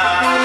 Yeah.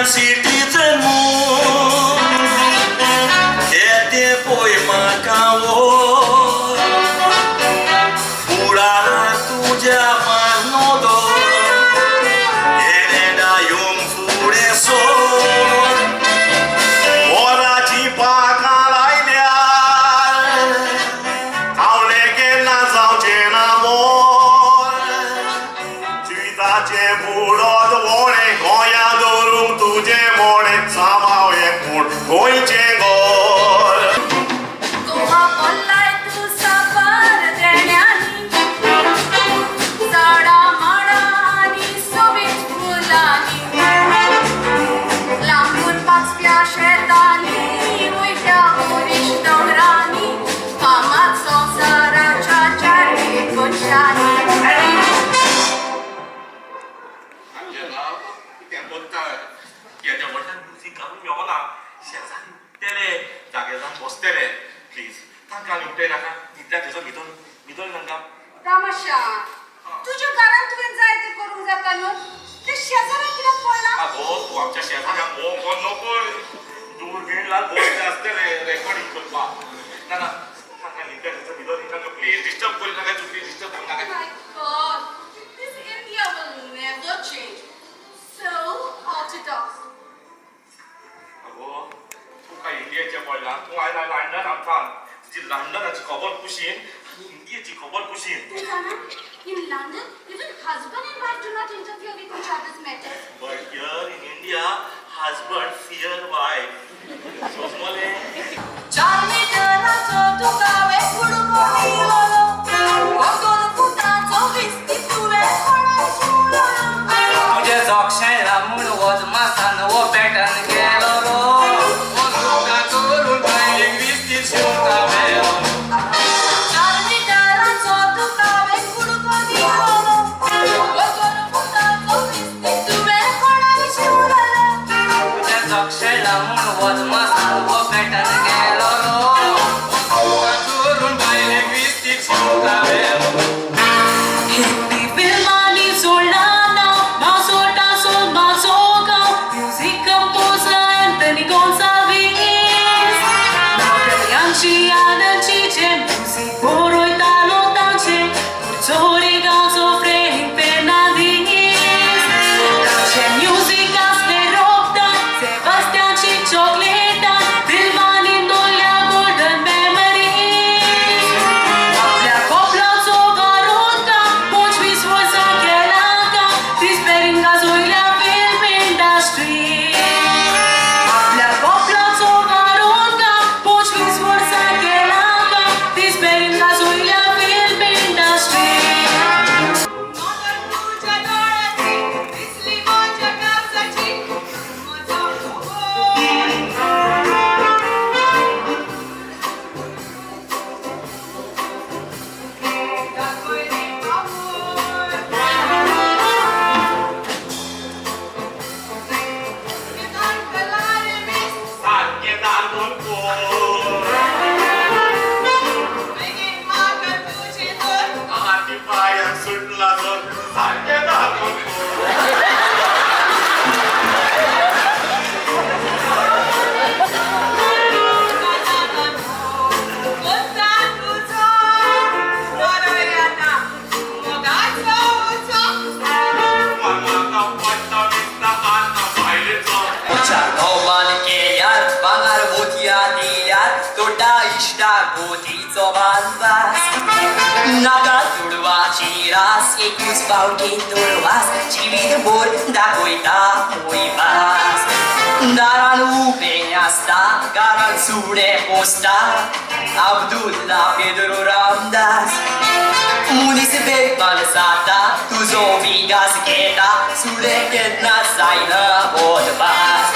Citizen moon, येते पोय म्हाका वोर, कुळारा तुज्या मानोदोर, येणेडा येवंक फुडें सोर, मोराची पाखां लायल्यार, कावलें केन्ना जावचें ना मोर, जिविताचें बुडोत वोणें गोंया दवरूंक तुजें मोणें सामाव एक पूण गोंयचें गोर. गोवा पडलाय तूं साबार देण्यांनी, झाडां माडां आनी सोबीत फुलांनी, लांबून पाचव्या शेतांनी, वयल्या वरीश दोंगरांनी, फामाद संवसाराच्या चारय कोनशांनी. येद्या व्हडल्यान म्युजीक घालूंक मेवना, शेजारी उठ्ठले, जागे जावन बसतले. प्लीज तांकां आनी उठय नाका, न्हिदल्या थंयसर भितर न्हिदोय तांकां. तामाशा, तुज्या घरांत तुवें जाय तें करूंक जाता न्हू, तें शेजाऱ्यांक कित्याक पडलां? आगो तूं आमच्या शेजाऱ्यांक भोंवको नको, दुर्बीण लावन बसले आसतले रेकॉर्डिंग करपाक. ना ना, तांकां न्हिदल्या थंयसर न्हिदोन तांकां प्लीज डिस्टर्ब करी नाका, तूं प्लीज डिस्टर्ब करूं नाका. My God, this India will never change. So orthodox. आगो तूं काय इंडियेचें पडलां, तूं आयला लंडन आमकां, तुजी लंडनाची खबर कुशीन आनी इंडियेची खबर कुशीन. तूं जाणा, in London, even husband and wife do not interfere with each other's matters. But here in India, husband fear wife. सोंसमोले? 4 मिटराचो तुका हांवें कुडको दिलोलो, हो 2 फुटांचो विस्तीद तुवें कोणाक शिंवलोलो. तुझे जोक्षेला म्हूण वजमासान हो पॅटर्न केलो रो, तुका चोरून बायलेक विस्तीद शिवता मेलो. 4 मिटराचो तुका हांवें कुडको दिलोलो, हो 2 फुटांचो विस्तीद तुवें कोणाक शिंवलोलो. तुझे जोक्षेला म्हूण वजमासान हो पॅटर्न केलो रो, तुका चोरून बायलेक विस्तीद शिवता मेलो. हिंदी फिल्मांनी सोडला नांव, म्हासोटा सोल म्हाजो गांव, म्युजीक कंपोजर अँथनी गोन्साल्वीस. नागऱ्यांची आनंदचीचें म्युजीक बरयतालो तांचें, कुरचोरी गांवचो फ्रेंक फेर्नांदीस. ताचें म्युजीक आसलें रोगदान, सेबास्त्यांची चॉकलेटान, फिल्मांनी दवरल्या गोल्डन मेमरीज. आपल्या कपलाचो गारोता 25 वर्सां केला काम, तिस्पेरीन गाजयल्या फिल्म इंडस्ट्री. आपल्या कपलाचो गारोता 25 वर्सां केला काम, तिस्पेरीन गाजयल्या फिल्म इंडस्ट्री. नदर तुज्या दोळ्याची दिसली म्हज्या काळजाची, म्हजो भूगोल. दाखय रे बाबूल, दाखला रे मिस, सारकें दाखोवन पोर, बेगीन म्हाका तुजें धर. आनी पांयांक सुटला जोर, सारकें दाखोवन पोर. कोता तुजो बरो रे आतां मोगाचो उजो. म्हाका पडटा दिसता आतां बायलेचो. नोमान केल्यार भांगर मोतया दिल्यार तोटा इश्टा गोतीचो बांदवास, नाका दुडवाची रास, एकूच फावटी दुडवास, जिवीत भर दाखयता मोयभास. दारान उबें आसता, घरान सुणें पोसता, अब्दुल्ला पेद्रो रामदास. मनीस बेमान जाता, तुजो विकास घेता, सुणें केन्ना जायना बोलपास.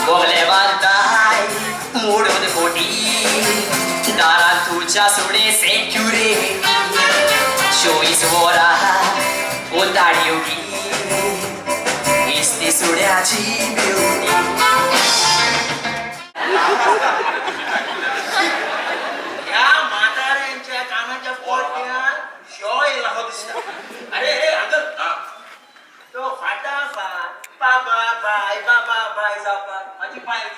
बोगले बांदताय मोडून बोटी, दारान तुज्या सुणें सेक्युरे, 24 वरां ओताड्यो इस्ती सुण्याची ब्युटी. ह्या म्हाताऱ्यांच्या कानाच्या पोट्यान शो येयला हो दिसता. अरे हे अंकल, तो फाटाफाट बाबा बाय बाबा बाय